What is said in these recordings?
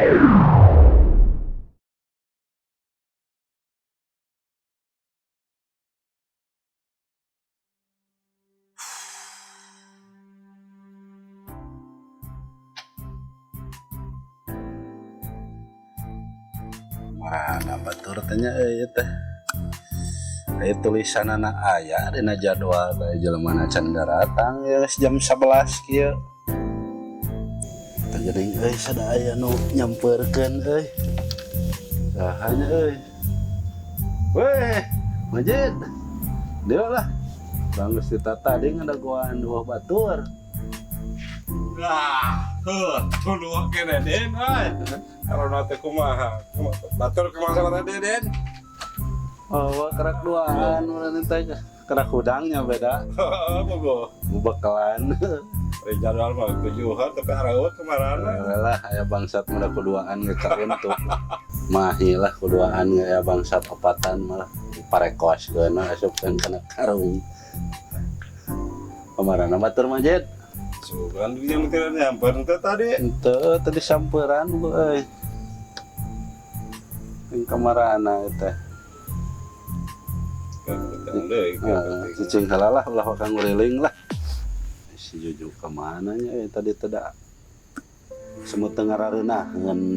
Mana batur tanya euy teh. Aya tulisanana aya dina jadwal teh jelema can daratang ya geus jam 11 kieu. Teh geuning euy sada aya nu nyampeurkeun euy. Saha nya euy. Weh, Majid. Dia lah. Bang geus ditata deui ngadagoan dua batur. Lah, heuh, tuluh kene Den euy. Karena teh kumaha? Batur kumaha sama teh Den? Oh, kerak duaan urang teh kerak hudangnya beda. Heeh, bogo. Bekalan. Ari jadwal mah tujuhan tapi araweut kamarana. Lah aya bangsat mah kuduaan ge kauntuk. Mahi lah kuduaan ge aya bangsat opatan malah parekos geuna asupkeun kana karung. Kamarana batur Majid? Sugan dia mikir nyamper teh tadi. Henteu tadi samperan euy. Ing kamarana teh. Cicing heula lah ulah wakang nguriling lah. Si Juju kemana nya tadi teh semut teu ngarareunah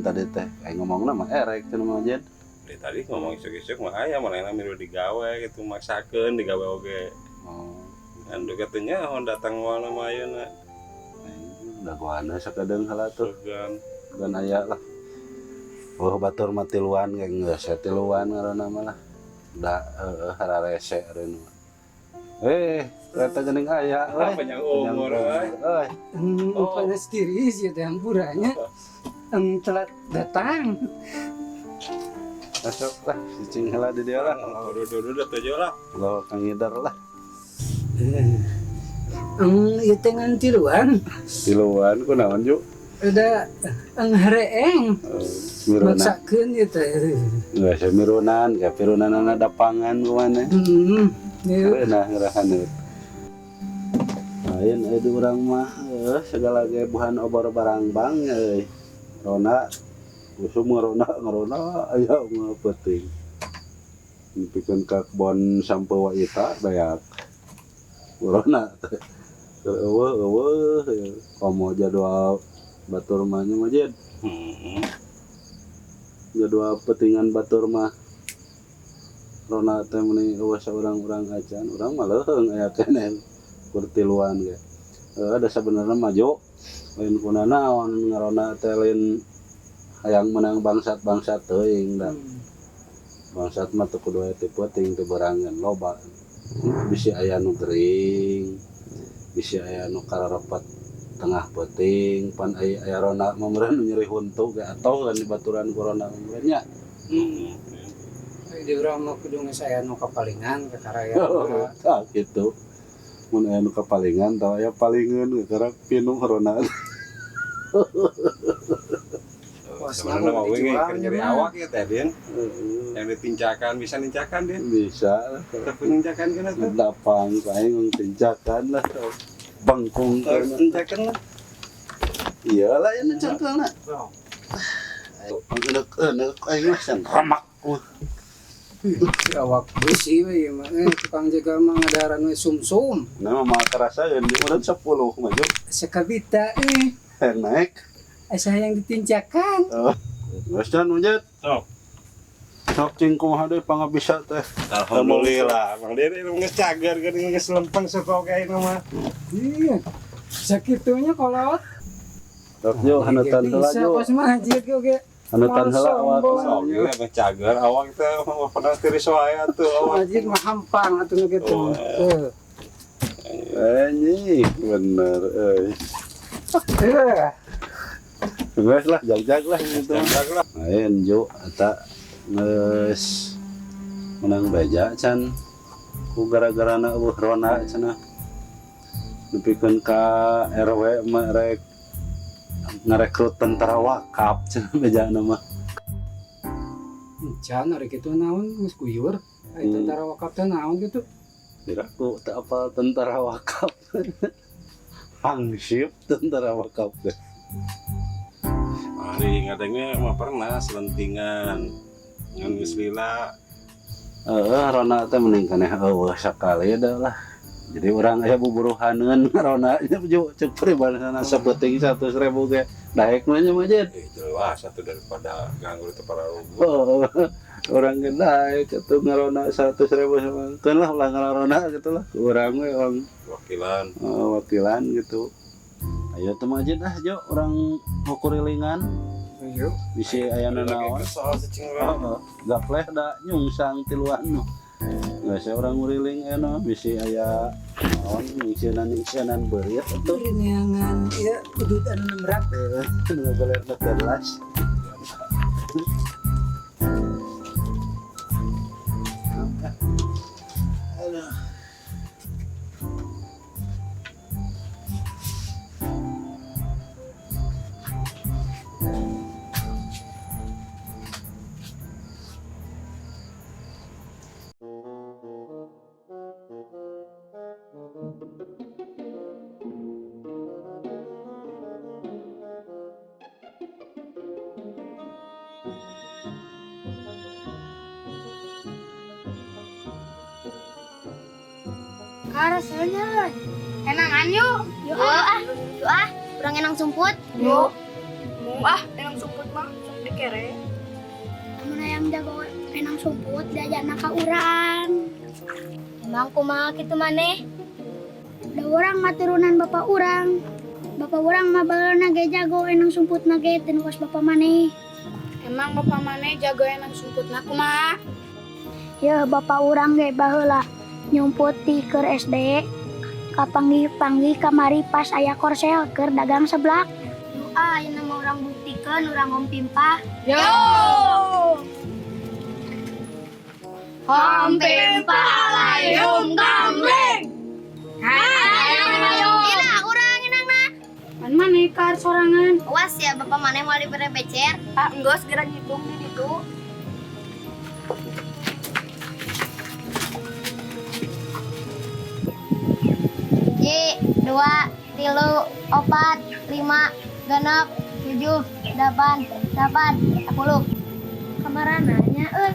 tadi teh. Aing ngomongna mah erek cenah Majid. Dari tadi ngomong isuk-isuk mah aya manehna milu digawe gitu maksakeun digawe oge. Oh. Kan duka teh nyaho datang moal mah ayeuna. Dagoana sakedeung heula tuh. Sugan. Gan aya lah. Oh batur mah tiluan ge geus tiluan ngaranna mah lah. Da heueuh hararese eureun mah. Eta geuning aya euy. Panjang umur euy. Euy. Panas diri sih teh hampurannya. Telat datang. Masuk lah, cicing heula di dieu lah. Udah tujuh lah. Lo kang ngider lah. Ieu teh ngan tiluan. Tiluan kunaon Ju? Udah hereeng. Mirunan. Maksakeun ieu teh. Geus mirunan, ka pirunanana dapangan kumaha. Heeh. Nah, ngerahan. Lain euy di urang mah segala ge buhan obor barangbang euy. Rona usum ngarona ngarona aya ngapeuting. Nepikeun ka kebon sampewa ita beak. Rona teh. Eueuh eueuh komo jadwal batur mah nya Majid. Heeh. Jadwal petingan batur mah Rona teh meuni eueuh saurang-urang acan, urang mah leuheung aya keneh kur tiluan ge. Ada sabenerna mah Jo lain kunanaon ngarona teh lain hayang menang bangsat-bangsat teuing da. Bangsat mah teu kudu aya ti peuting teu berangan loba. Bisi aya nu gering, bisi aya nu kararepet tengah peuting, pan aya rona mah meureun nyeri huntu ge atoh kan dibaturan ku rona meureun nya. Di urang mah kudu geus aya nu kapalingan kakaraya. Tah kitu. Mun aya nu kapalingan tah aya palingeun kakara pinuh rona. Sebenarnya mah wingi keur nyeri awak ya teh Din. Yang ditincakan bisa nincakan Din. Bisa. Tapi nincakan kana tuh. Dapang aing tincakan lah. Bangkung kana. Tincakan lah. Iyalah ini cangkelna. Enek-enek aing mah san ramak. Si awak beusi we ieu mah tukang jaga mah ngadaharan we sumsum. Nah mah kerasa di urang 10 maju. Sakabita Naik. Asa hayang ditincakan. Geus can Ujat. Sok. Sok cing kumaha deui pangabisa teh. Alhamdulillah, Bang Dede geus cager geuning geus lempeng sok oge ayeuna mah. Iya. Sakitunya kolot. Sok yo hanutan heula yo. Bisa kos mah anjir oge. Hanutan heula awak. Sok ge mah cager awak teh mah pernah tiris wae atuh awak. Anjir mah hampang atuh nu kitu. Anjing, bener euy. Geus lah, jag-jag lah gitu. Jag lah. Lain Jo eta geus menang beja can ku gara-garana eueuh rona cenah. Nepikeun ka RW mah rek ngarekrut tentara wakaf cenah bejana mah. Can ari kitu naon geus kuyur. Ai tentara wakaf teh naon kitu? Diraku teu apal tentara wakaf. Hangsip tentara wakaf teh. Ari ngadenge mah pernah selentingan. Ngan geus lila. Heeh, ronda teh mending keneh eueuh sakali dah lah. Jadi orang aya buburuhaneun ronda nya cek pribadana sapeuting 100.000 ge daek mah nya mah Jit. Jelas satu daripada ganggu itu para rugu. Oh, orang ge daek atuh ngarona 100.000 sama keun lah ulah ngarona gitu lah. Urang we orang wakilan. Wakilan gitu. Ayo teh mah Jit ah jo urang hukurilingan. Ayo. Bisi aya nanaon. Kesal cicing Heeh. Gapleh da nyungsang tiluan nu. Nggak saya orang nguriling eno bisi aya naon nyingsieunan-nyingsieunan beurit atuh. Neangan ieu udud anu nemrak. Heeh, nu ngabeler nu kelas. Aduh. Rasanya enangan yuk. Yuk ah, yuk ah, kurang enang sumput. Yuk. Mau ah, enang sumput mah sok dikere. Amun hayang jago enang sumput diajarna ka urang. Emang kumaha kitu maneh? Da urang mah turunan bapak urang. Bapak urang mah baheulana ge jago enang sumputna ge teu kos bapak maneh. Emang bapak maneh jago enang sumputna kumaha? Yeuh bapak urang ge baheula nyumput ti keur SD kapanggih-panggih kamari pas aya korsel keur dagang seblak. Doa ayeuna mah urang buktikeun urang hompimpa. Yo. Hompimpa layung gambleng. Ayo. Ina urang inangna. Pan maneh kar sorangan. Awas ya bapak maneh moal dibere becer. Ah, enggeus geura ngitung di ditu. Hiji, 2, 3, 4, 5, 6, 7, 8, 8, 10. Kamarana nya euy.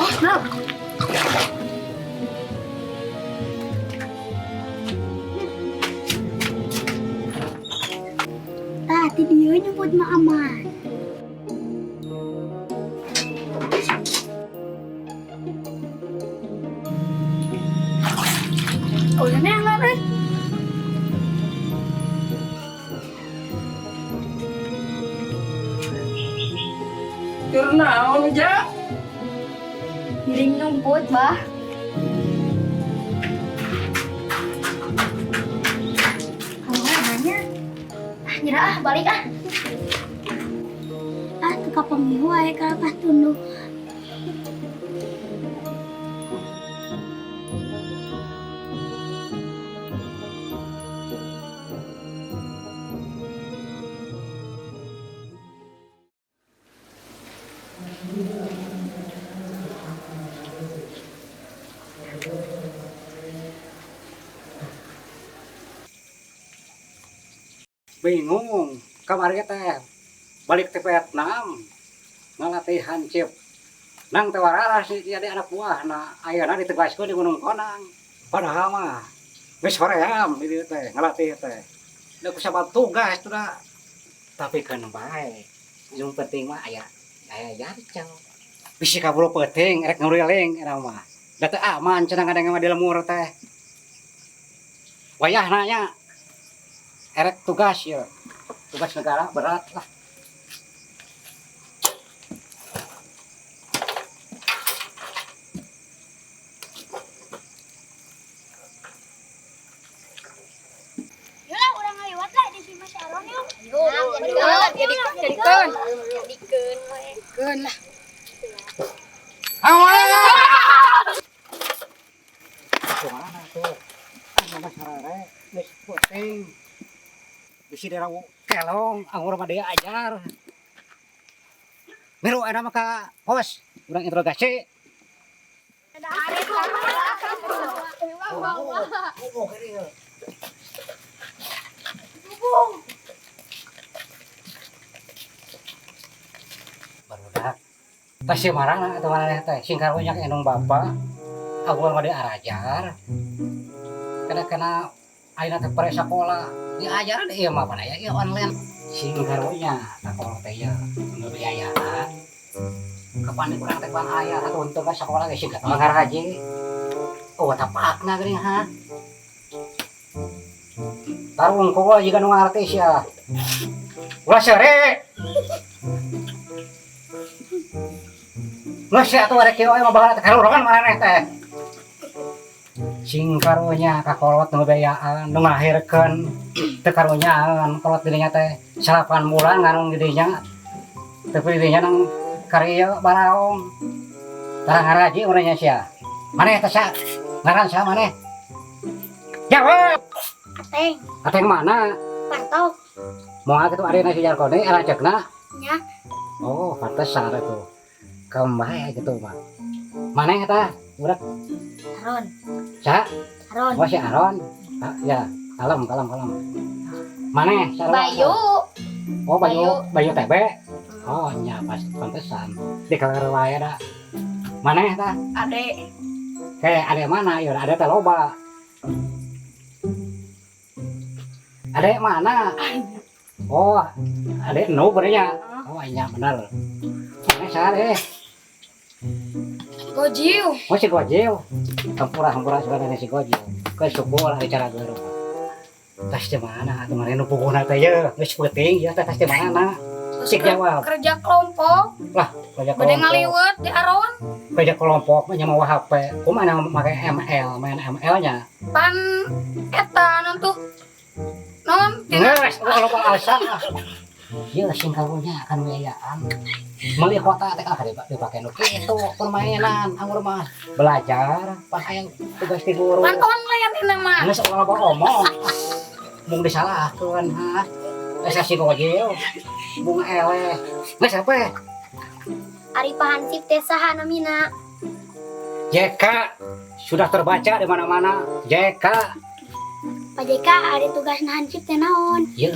Oh, snap. Tah, ti dieu nyebut mah aman. Oh, ini yang lain. Tur naon ja? Giring nyumput, Bah. Kamu nanya? Ah, nyerah ah, balik ah. Ah, teu kapanggih wae ka pas tunduh. Bingung, kamari teh balik ke Vietnam ngalatih hansip. Nang teh wararas jadi anak buah na ayeuna ditegaskeun di Gunung Konang. Padahal mah geus hoream di dieu teh ngalatih teh. Da kusabat tugas tuh da. Tapi keun bae. Yang penting mah aya jarcel. Bisi kaburu peuting rek nguriling eta mah. Da teu aman cenah ngadenge mah di lemur teh. Wayahna nya Erek tugas ya. Tugas negara berat lah. Yolah urang ngaliwat lah di si Mas Aron yuk. Jadikeun, jadikeun. Jadikeun lah. Kumaha tuh? Ah, mah sarare geus penting. Bisi daerah kelong anggur mah dia ajar. Miru ayeuna mah ka pos, urang interogasi. Oh, kieu. Barudak. Tah si marana atuh maneh teh sing karunya ka indung bapa. Anggur mah dia arajar. Kena-kena ayeuna teh pare sakola. Diajaran ieu mah pan aya ieu online. Sing karunya sakola teh ieu nu biayaan. Kapan urang teh pan aya atuh ka sakola ge sing ngaraji. Oh, tapakna geuning ha. Tarung kok jiga nu ngarti sia. Ulah sere. Geus sia atuh arek kieu mah baheula teh karurongan maraneh teh. Sing karunya ka kolot nu beayaan nu ngalahirkeun teu karunyaan kolot dirinya teh 8 bulan ngarung didinya. Teu didinya nang karieu baraong. Tara ngaraji urang nya sia. Maneh teh sa ngaran saha maneh? Jawab. Ateng. Ateng mana? Parto. Moal kitu arina si Jarkoni lanceukna? Nya. Oh, pantesan atuh. Kembae gitu mah. Maneh eta budak? Aron. Saha? Aron. Oh, si Aron. Ah, ya, kalem kalem kalem. Maneh sarua? Bayu. Oh, Bayu, Bayu TB. Oh, nya pas pantesan. Di keler wae da. Maneh tah? Ade. Kayak ade mana? Ya ade teh loba. Ade mana? Oh, ade nu berenya. Oh, iya bener. Maneh saha deh? Gojiu. Oh, si Gojiu. Hampura hampura sebenarnya si Gojiu. Ke syukur ari cara geureuh. Tas di mana atuh maneh nu puguhna teh ye, geus peuting ieu teh tas di mana? Cik jawab. Kerja kelompok. Lah, kerja Bade kelompok. ngaliwet di Aron. Kerja kelompok mah nya mawa HP. Kumaha make ML, main ML-nya? Pan eta non tuh. Non Geus, ulah loba alasan ah. Ieu sing karunya kan biayaan. Meuli kota teh ah dipake nu kitu permainan anggur mah belajar pas aya tugas ti guru. Pan online ini mah. Geus ulah loba omong. Mung disalahkeun ha. Geus si Gojil. Mung eleh. Geus apa? Ari Pak Hansip teh saha namina? JK sudah terbaca di mana-mana. JK. Pak JK ari tugas hansip teh naon? Ye,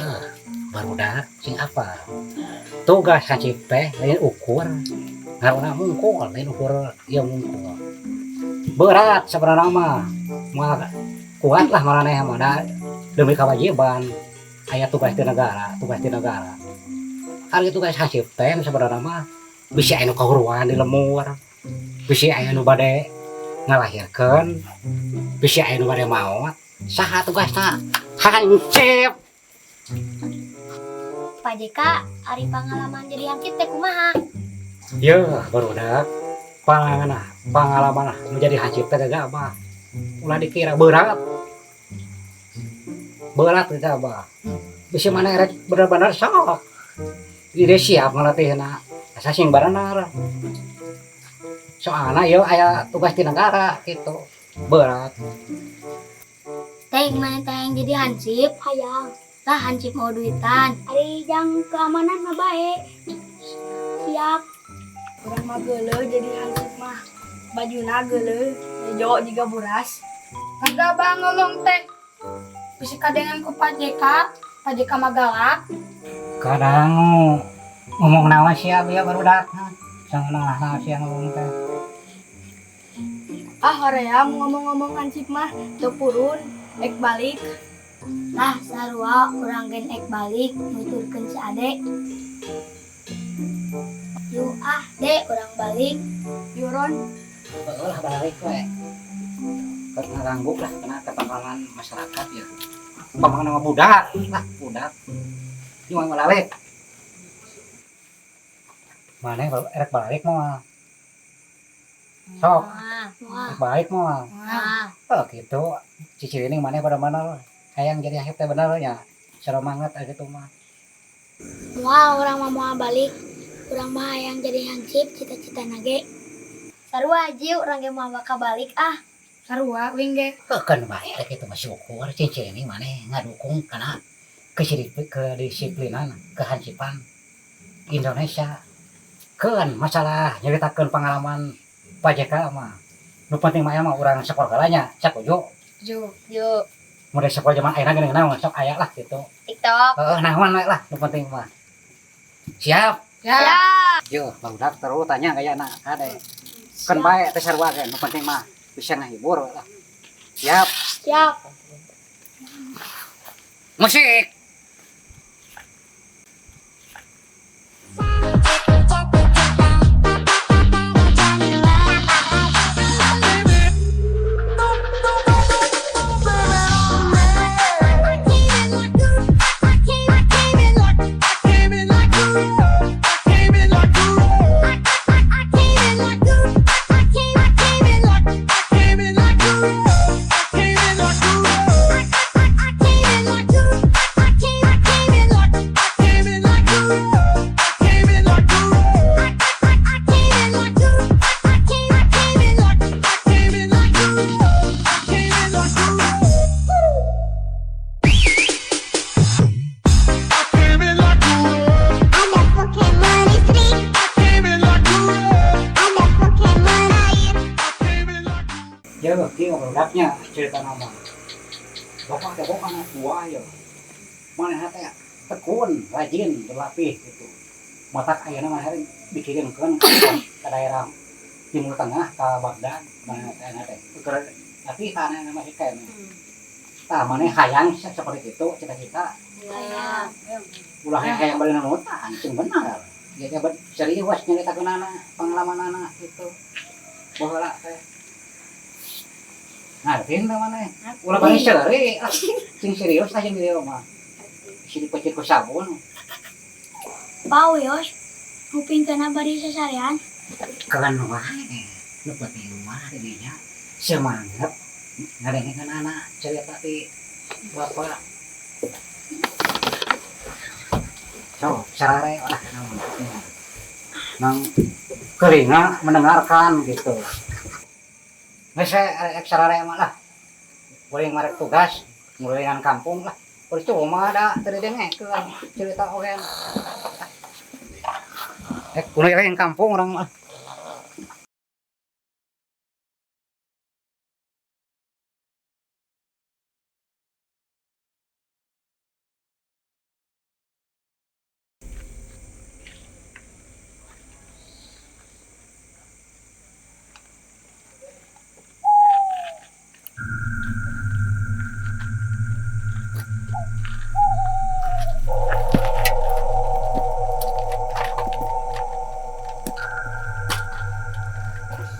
barudak sing apa? Tugas hansip teh lain ukur ngarona mungkul, lain ukur ieu mungkul. Berat sebenarnya mah. Moal kuat lah maraneh mah da demi kewajiban aya tugas di negara, tugas di negara. Ari tugas hansip teh sebenarnya mah bisi aya nu kahuruan di lemur, bisi aya nu bade ngalahirkeun, bisi aya nu bade maot. Saha tugasna? Hansip. Pak JK ari pengalaman jadi hansip teh kumaha? Yeuh, barudak. Pengalaman menjadi hansip teh gagabah. Ulah dikira berat. Berat gagabah. Bisi mana erek bener-bener sok. Jadi siap ngalatihna. Asa sing barenar. Soalna ieu aya tugas di negara gitu. Berat. Teh mana teh yang jadi hansip? Hayang. Lah hansip mau duitan. Ari jang keamanan mah bae. Siap. Urang mah geuleuh jadi hansip mah. Bajuna geuleuh, hejo jiga buras. Kagak bang ngomong teh. Bisi kadengan ku Pak JK, Pak JK mah galak. Kadang ngomong naon sia bieu barudak. Sangeunah naon sia ngomong teh. Ah hoream ngomong-ngomong hansip mah teu purun, ek balik. Lah sarua urang gen ek balik nuturkeun si Ade. Yuk ah dek urang balik. Yuron. Heeh lah balik we. Keur ngaganggu lah kena ketenangan masyarakat ya. Pamang nama budak lah, budak. Ieu mah balik. Maneh erek balik moal? Sok, Moal. erek balik moal? Moal. Oh gitu, cicirining maneh pada mana hayang jadi hansip teh bener nya. Semangat gitu mah. Moal, urang mah moal balik. Urang mah hayang jadi hansip cita-citana ge. Sarua, Jiu, urang ge moal bakal balik ah. Sarua uing ge. Keun bae rek kitu mah, syukur cicirining maneh ngadukung kana kedisiplinan kehansipan Indonesia. Keun masalah nyeritakeun pengalaman Pak JK mah. Nu penting mah mah urang sekolah heula nya, sakuju? Jo. Yuk, Mun sekolah zaman ayeuna geuning naon sok aya lah gitu. TikTok. Heeh, naon we lah nu penting mah. Siap. Ya. Yo, barudak terus tanya kayakna kade. Keun bae teh sarua ge, nu penting mah bisa ngahibur we lah. Siap. Siap. Musik. Ada Pokemon listrik. Ada Pokemon air. Ya, kieu barudaknya cerita nama. Bapak teh boga anak buah ya. Manehna teh tekun, rajin, berlatih gitu. Matak ayeuna manehna dikirimkeun ke daerah Timur Tengah, ke Baghdad, manehna teh ayeuna teh. Keur latihan ayeuna masih keneh. Tah maneh hayang seperti itu cita-cita? Hayang. Ulah hayang bari nurutan, sing bener. Ya ya serius nyaritakeunana, pengalamanana gitu. Baheula teh. Ngarti teh maneh? Ulah bari seuri, ah, sing serius lah jeung dieu mah. Bisi dipecit ku sabun. Pau yos. Ngupingkeun bari sasarean. Keun wae. Nu penting mah didinya semangat ngadengekeun anak cerita ti bapak. So, sarare lah naon. Nang telinga mendengarkan gitu. Geus rek sarare mah lah. Kuring marek tugas ngulilingan kampung lah. Percuma da teu didengekeun cerita oge. Rek kuliling kampung urang mah.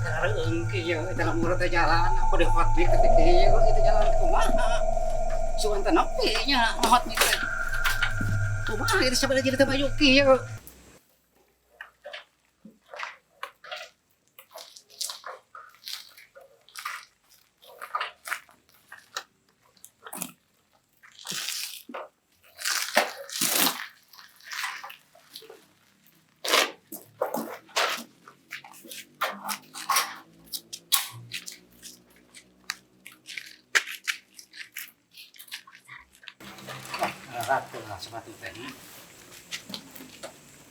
Kareung kieu eta lamun teh jalan apa di hot mix teh kieu itu jalan kumaha. Sugan teh nepi nya hot mix teh. Kumaha itu sabenerna jadi teh maju kieu. Ratu lah sepatu teh.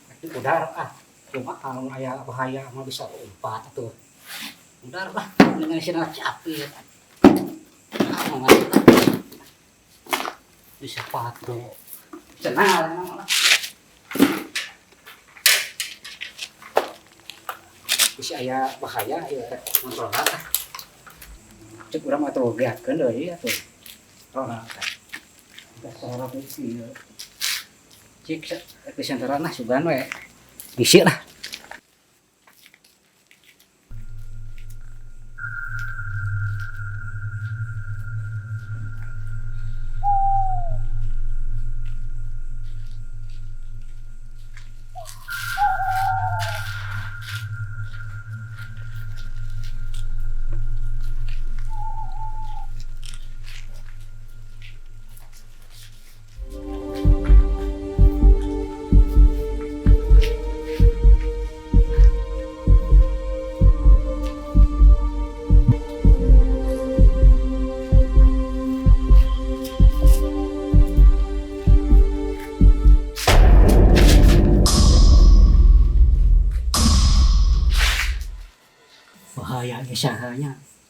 Tapi udar ah, cuma kalau aya bahaya mah bisa lompat atuh. Udar lah, dengan sinar capit. Ah, mau di sepatu. Senang lah. Bisa aya bahaya ya kontrol ah. Cek urang mah atuh geakeun deui atuh. Rona teh. Dasar bisi ya. Cik episenteran lah sugan we. Bisi lah.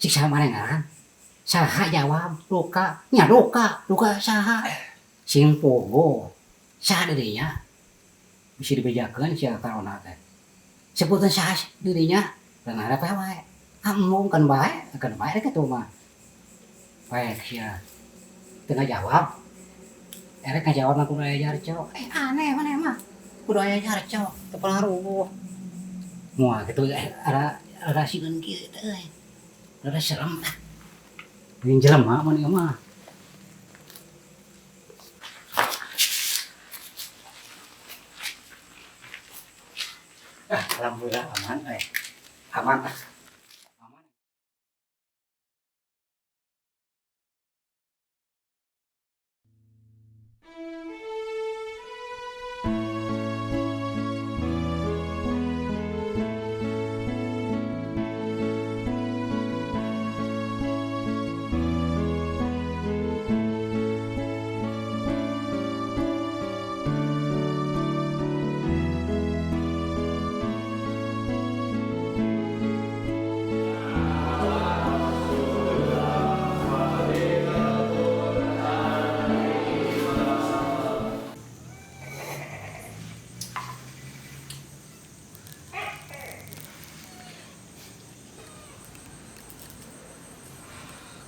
Cik saha maneh ngaran? Saha jawab duka, nya duka, duka saha? Sing pogo. Saha dirinya? Bisi dibejakeun sia karona teh. Sebutan saha dirinya? Dan ada wae. Embung kan bae, kan bae kitu mah. Bae sia. Teu ngajawab. Erek ngajawab mah kudu aya jarco. Eh aneh maneh mah. Kudu aya jarco, teu pengaruh. Moal kitu ada ada sieun kieu teh euy. Rada serem. Lain jelema mun ieu mah. Ah, alhamdulillah aman euy. Aman ah. Aman.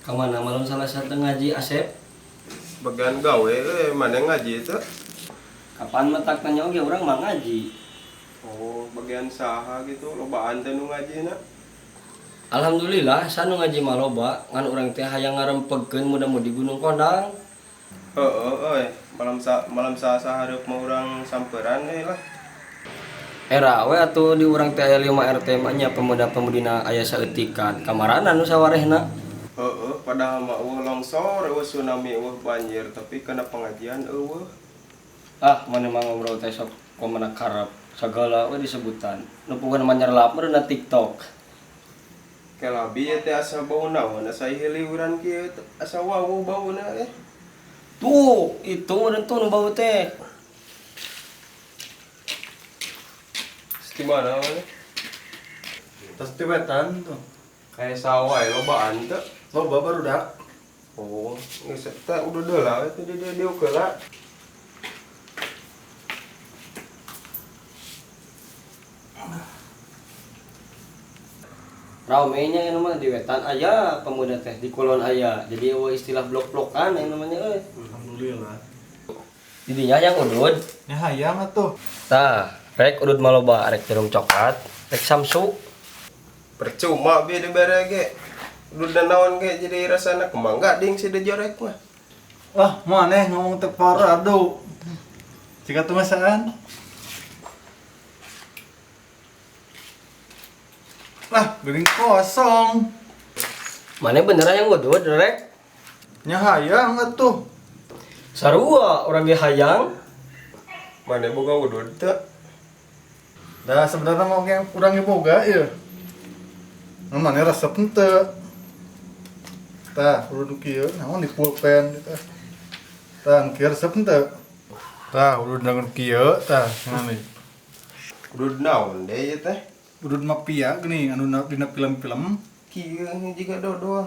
Kamana malam salah satu ngaji Asep? Bagian gawe mana ngaji itu? Kapan matak tanya oge urang mah ngaji. Oh, bagian saha gitu lobaan teh nu ngajina. Alhamdulillah sanu ngaji mah loba, ngan urang teh hayang ngarempegkeun muda-mudi Gunung Kondang. Heeh euy, malam saha hareup mah urang samperan deui lah. Era we atuh di urang teh aya 5 RT mah nya pemuda-pemudina aya saeutikan. Kamarana nu sawarehna? Heeh, padahal mah eueuh longsor, eueuh tsunami, eueuh banjir, tapi kana pengajian eueuh. Ah, maneh mah ngobrol teh sok komana karep, sagala we disebutan. Nu puguh mah nyerlap meureun na TikTok. Kelabi ieu teh asa bau naon, asa hiliuran kieu, asa wawuh bauna eh. Tuh, itu meureun tuh nu bau teh. Di mana maneh? Tas ti wetan tuh. Kayak sawah ya, lobaan teh. Loba barudak. Oh, geus teh udah deula itu di dieu heula. Rame nya ieu mah di wetan aya pemuda teh, di kulon aya. Jadi eueuh istilah blok-blokan ieu namanya euy. Alhamdulillah. Di dinya hayang udud. Nya hayang atuh. Tah, rek udud mah loba, rek jarum coklat, rek samsu. Percuma bi dibere ge. Udud naon ge jadi rasana kembang gading si dijorek mah. Ah, maneh ngomong teh parado. Jika tuh masaan. Lah, geuning kosong. Maneh bener hayang udud rek? Nya hayang atuh. Sarua urang ge hayang. Maneh boga udud teu? Dah sebenarnya mau yang kurang boga ieu. Nah, maneh resep henteu. Tah, udud kieu naon di pulpen gitu. Tah, kieu resep henteu. Tah, udud naon kieu tah, ngani. Udud naon deui ieu teh? Udud mafia geuning anu dina film-film. Kieu jiga dodol.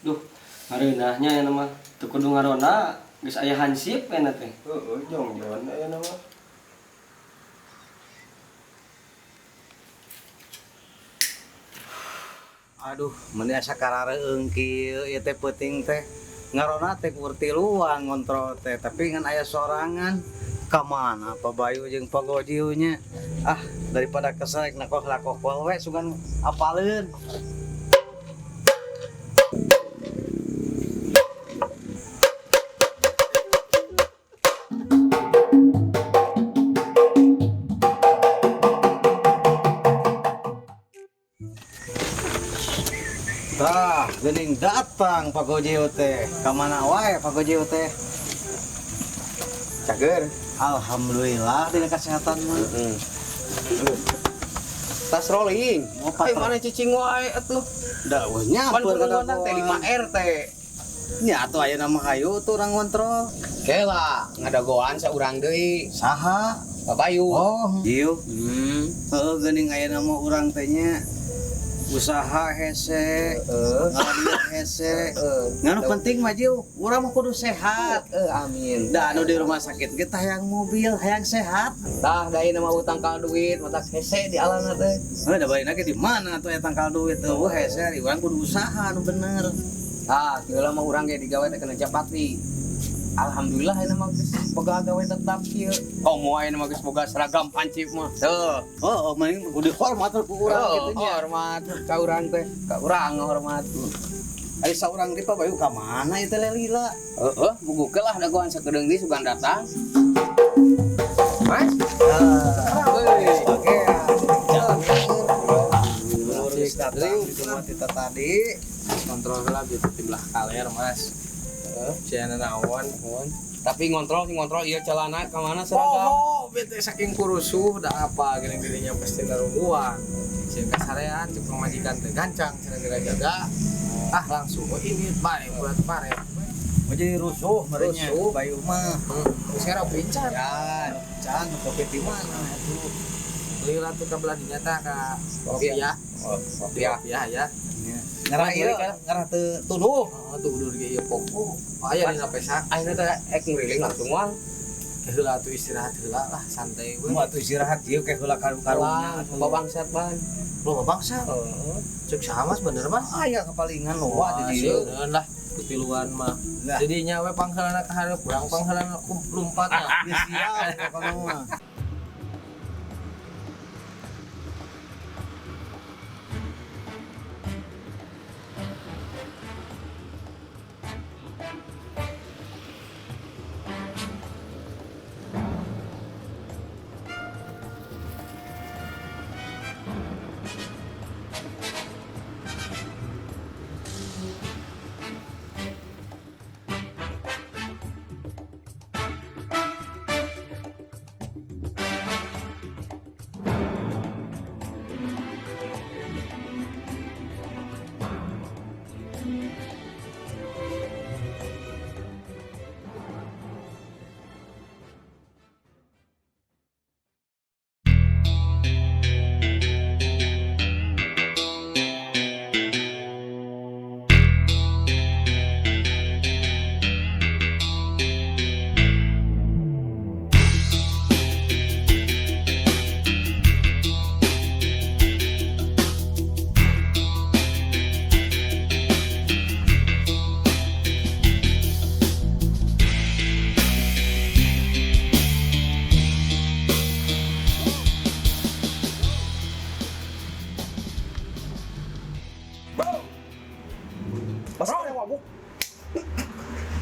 Duh, ngareunahnya aya mah teu kudu ngarona, geus aya hansip aya teh. Heeh, jongjon aya mah. Aduh, meni asa karareung kieu ieu teh peuting teh. Ngarona teh kur tiluan ngontrol teh, tapi ngan aya sorangan. Ka mana Pak Bayu jeung Pak Gojiu nya? Ah, daripada kesel rek nakoh-lakoh we sugan apaleun. Tah, geuning datang Pak Gojiu teh. Ka mana wae Pak Gojiu teh? Cager. Alhamdulillah dina kesehatan mah. Heeh. Tas rolling. Mau Ai mana cicing wae atuh. Da eueuh nyampeur Pan kudu teh 5 RT. Nya atuh aya nama hayu tuh urang ngontrol. Kela ngadagoan saurang deui. Saha? Pak Bayu. Oh, ieu. Heeh, geuning ayeuna mah urang teh nya usaha hese, ngaladuit hese. Ngan penting mah jieu, urang mah kudu sehat. Amin. Da anu di rumah sakit ge tah hayang mobil, hayang sehat. Tah da ayeuna mah utang tangkal duit, matak hese di alana teh. Heuh, da barina ge di mana atuh aya tangkal duit eueuh hese, ari urang kudu usaha anu bener. Tah, kieu mah urang ge digawe teh kena japati. Alhamdulillah ayeuna mah geus boga gawe tetap kieu. Komo ayeuna mah geus boga seragam hansip mah. Tuh. Oh, mending kudu hormat ku urang kitu nya. Hormat ka urang teh, ka urang hormat. Ari saurang di Pak Bayu ka mana ieu teh lila? Heeh, bugukeun lah dagoan sakedeung deui sugan datang. Mas. Oke. Lurus datang di rumah kita tadi. Kontrol lah gitu di belah kaler, Mas. Cenah naon, naon. Tapi ngontrol sih ngontrol ieu celana ka mana seragam? Oh, bete saking kurusuh da apa geuning dirinya pasti narungguan. Sieun kasarean cek pamajikan teh gancang cenah dirajaga. Ah langsung we ini bae buat pare. Mau jadi rusuh merenya. Rusuh. Bayu mah. Terus era pincan. Ya, can kopi di mana atuh. Lila tuh ka belah dinya tah ka kopiah. Oh, kopiah. Kopiah ya. Ngarah ieu, ngarah teu tunduh. Heeh, tuh udur ge ieu pokok. Aya dina pesak. Ayeuna teh ek nguriling langsung moal. Heula atuh istirahat heula lah santai we. Mau atuh istirahat ieu ke heula karu-karunya. Babangsat ban. Loba bangsa. Heeh. Cek saha Mas bener Mas? Aya kepalingan loba di dieu. Sieun lah kutiluan mah. Jadi nya we pangheulana ka hareup, urang pangheulana lumpat lah. Ya siap pokona mah.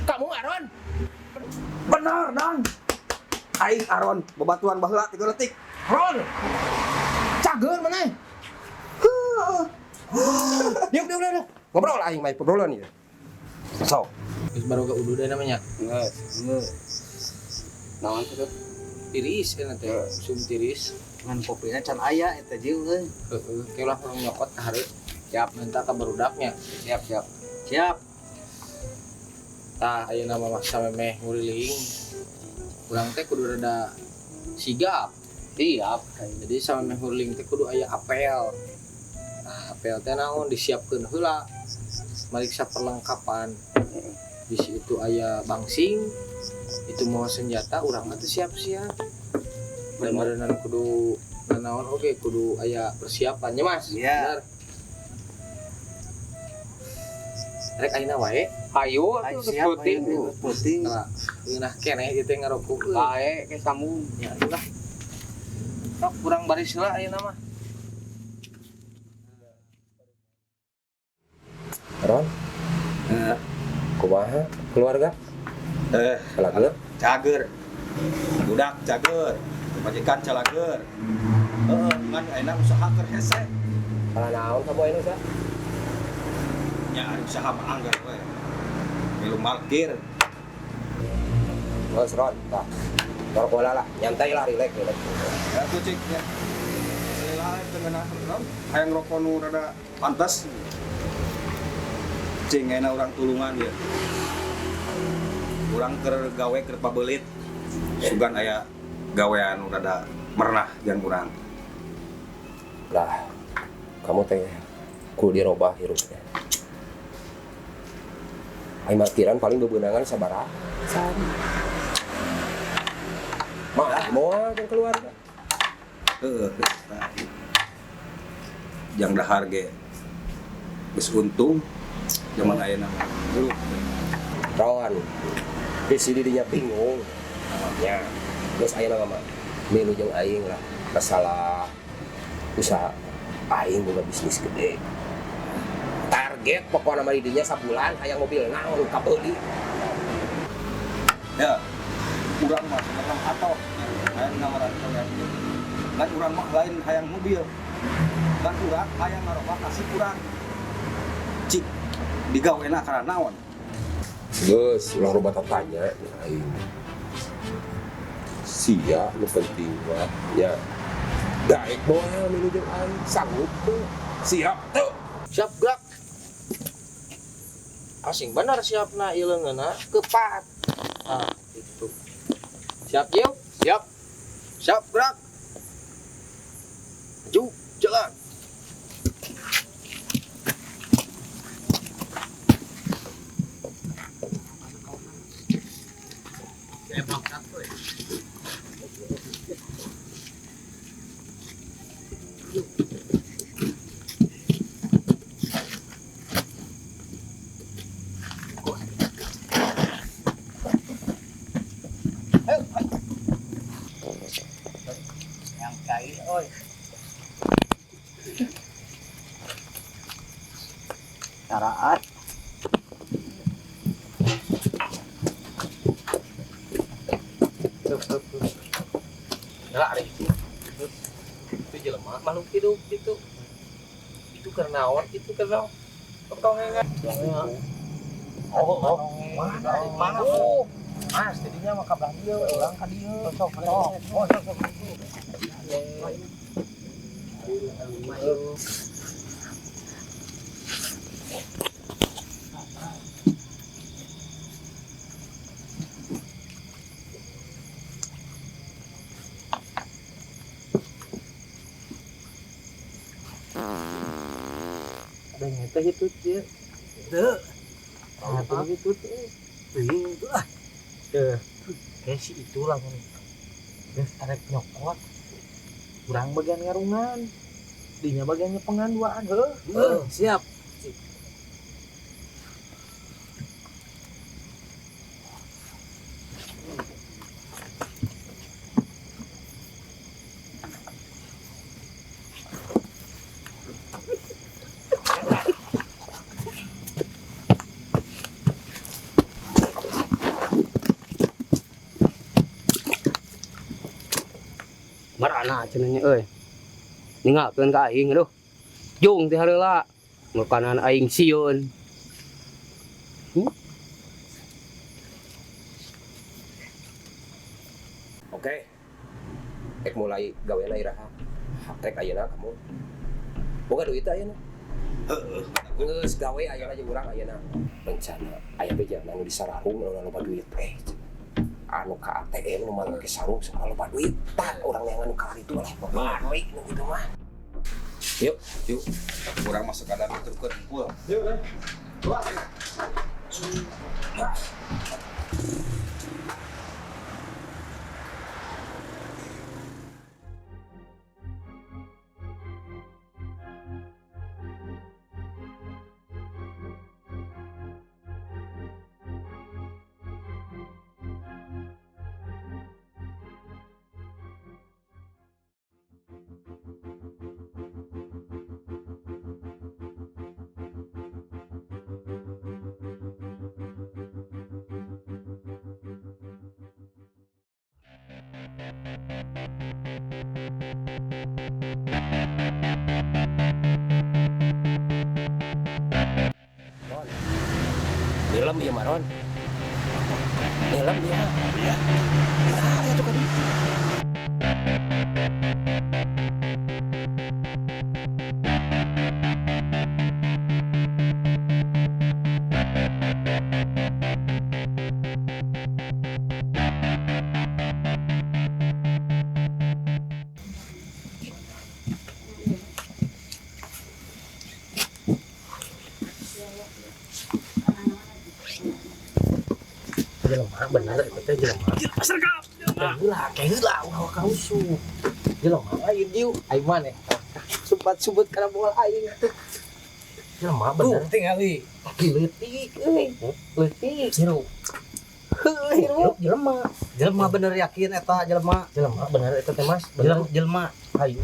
Kamu Aron? Benar, Dan. Aing Aron, bebatuan baheula 3 detik. Ron. Cager maneh. Diuk, diuk, diuk. Ngobrol aing mah obrolan ieu. Sok. Geus baru ke udu deh namanya. Geus, geus. Naon kitu? Tiris kan teh, sum tiris. Ngan kopina can aya eta jieu euy. Heeh, ke lah urang nyokot ka hareup. Siap, minta ka barudaknya. Siap, siap. Siap. Tah ayeuna mah masa memeh nguriling. Urang teh kudu rada sigap. Siap. Jadi samemeh nguriling teh kudu aya apel. Nah, apel teh naon disiapkeun heula. Mariksa perlengkapan. Di situ aya bangsing, itu mau senjata urang mah teu siap-siap. Dan meureunan kudu nanaon oge kudu aya persiapannya Mas. Iya. Bener. Rek ayeuna wae. Hayu atuh geus peuting. Peuting. Nah, ngeunah keneh ieu teh ngarokok. Bae ke sambung. Ya lah. Sok kurang baris heula ayeuna mah. Ron. Kumaha keluarga? Calager. Cager. Budak cager. Majikan calager. Heeh, ngan ayeuna usaha keur hese. Salah naon kamu ayeuna usaha? Nya ari usaha mah anggar we. Milu markir. Geus Ron, tah. Rokok lah, nyantai lah, relax, relax. Ya tuh cik ya. Selila teu ngeunah Ron, hayang rokok nu rada pantes. Cing ayeuna urang tulungan ya. Urang keur gawe keur pabeulit. Sugan aya Gawean rada merenah jang urang. Lah, kamu teh kudu dirobah hirupnya. Ai markiran paling bebenangan sabaraha? Sari. Mah, moal jeung keluarga. Heeh, jang dahar ge geus untung zaman ayeuna mah. Ron, di sini dinya bingung. Ya, geus ayeuna mah milu jeung aing lah masalah usaha aing boga bisnis gede. Target pokokna mah di dinya sabulan hayang mobil naon kabeuli. Ya, urang mah sebenarnya atoh hayang nawaran gawean ieu. Lain urang mah lain hayang mobil. Kan urang hayang ngarobah nasib urang. Cik digawena kana naon? Geus, ulah loba tatanya aing. Sia nu penting mah nya. Daek moal milu jeung aing sanggup teu? Siap teu? Siap gerak. Asing benar siapna ieu leungeunna kepat. Ah, itu. Siap, Jiu? Siap. Siap gerak. Maju, jalan. Yang kai oi. Caraat. Nyala ari. Itu jelema makhluk hidup gitu. Itu karena naon? Itu karena petongengan. Oh, oh, mana? Mana? Oh. Mas, jadinya mah ka belah dieu, urang ka dieu. Sok, sok. Oh, sok, sok. Ada yang teh itu dia. Teu. Apa itu teh? Teuing itu ah. Kayak si itu lah mun. Geus arek nyokot. Urang bagian ngarungan. Dinya bagian nyepengan duaan heuh. Heuh, siap. Marana cenah nya euy. Ninggalkeun ka aing aduh. Jung teh hareula. Makanan aing sieun. Oke. Rek mulai gawena iraha. Rek ayeuna kamu. Boga duit ayeuna. Heeh. Geus gawe ayeuna jeung urang ayeuna. Rencana aya bejana nu disararung anu loba duit teh. Anu ka ATM nu make sarung sok loba duit. Tah urang neangan nu ka ditu lah balik nu kitu mah. Yuk, yuk. Urang mah sekadar nuturkeun hungkul. Yuk, eh. Nilem ya Maron. Nilem ya. Iya. Nah, itu kan. Jelema bener eta teh jelema. Sergap. Heula, heula ulah karusuh. Jelema lain dieu, aing maneh. Sumpat-sumput kana bola aing teh. Jelema bener. Tuh tingali. Tapi leutik euy. Leutik. Hirup. Heuh, hirup jelema. Jelema bener yakin eta jelema. Jelema bener eta teh Mas. Bener jelema. Hayu.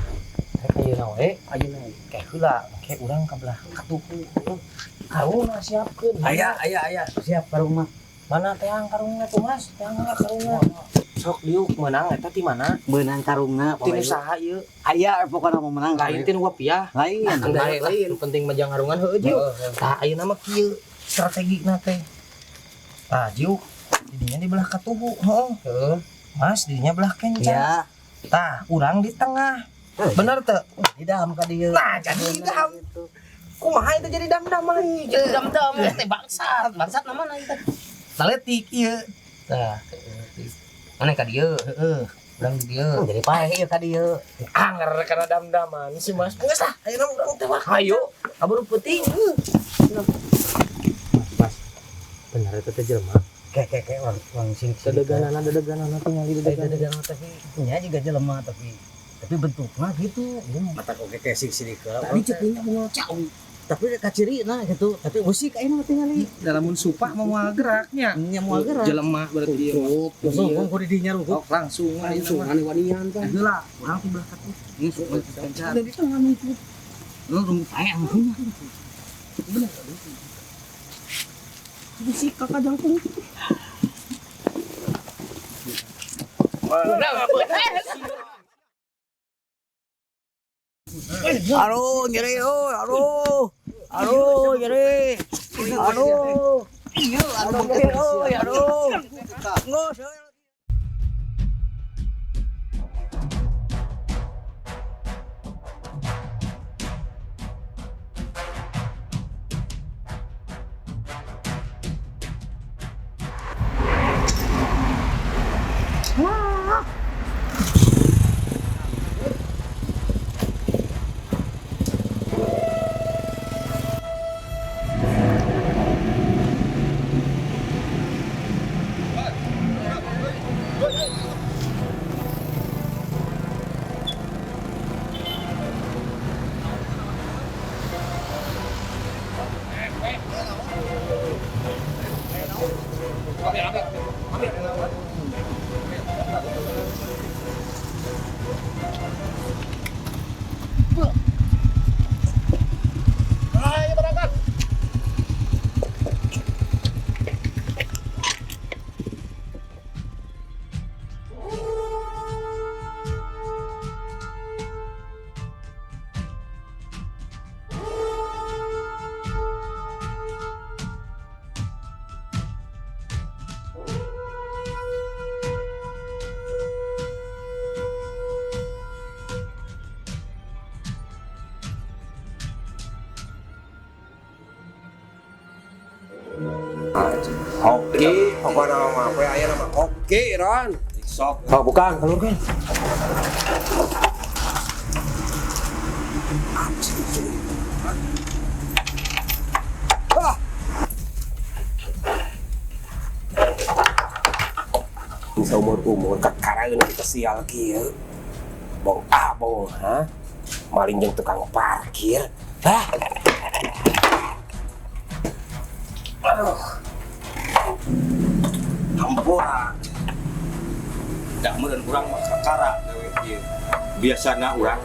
Rek ayeuna we, ayeuna ke heula, ke urang ka belah katuhu. Karungna siapkeun. Aya aya aya siap karung mah. Mana teang karungna tuh Mas? Teang karungna. Sok diuk meunang eta ti mana? Meunang karungna ti nu saha ieu? Aya pokona mah meunang. Lain ti nu wapiah. Lain. Lain lain. Penting mah jang harungan heueuh jiuk. Tah ayeuna mah kieu strategina teh. Tah jiuk didinya di belah katuhu, heeh. Heeh. Mas didinya belah kenca. Iya. Tah urang di tengah. Bener teu? Didam ka dieu. Nah, jadi didam. Kumaha itu jadi dam-daman? Jadi dam-dam teh bangsat. Bangsat namana itu? Laletik ieu. Tah, mana ka dieu? Heeh. Urang di dieu. Jadi paeh ieu ka dieu. Anger kana dam-daman si Mas. Geus lah, ayeuna urang teh mah. Hayu, kaburu peuting. Mas. Bener eta teh jelema. Ke ke ke urang sing dedeganana dedeganana tingali dedeganana tapi nya juga jelema tapi bentuknya gitu. Mata oke kayak sing sirik. Tadi cepingnya mau cau. Tapi kaciri nah gitu. Tapi musik aing mah tingali. Dalam mun supah mau geraknya. Nya mau gerak. Jelema berarti ieu. Langsung ku di dinya rungkut. Langsung langsung ane wanian teh. Heula, urang ti belah katuh. Geus kencan. Ada di tengah rungkut. Lu rungkut aya langsung. Bener. Musik kakak jangkung. Aduh, nyeri, oh, aduh, aduh, nyeri, aduh, iya, aduh, nyeri, oh, aduh, nggak. Oke, pokoknya nama apa ya nama oke Ron. Sok. Oh bukan, keluar kan. Ah. Seumur-umur kakaraeun kita sial kieu. Bong ah bong ha. Maling jeung tukang parkir. Hah. Aduh. Hampura. Dak meureun urang mah kakara gawe ieu. Biasana urang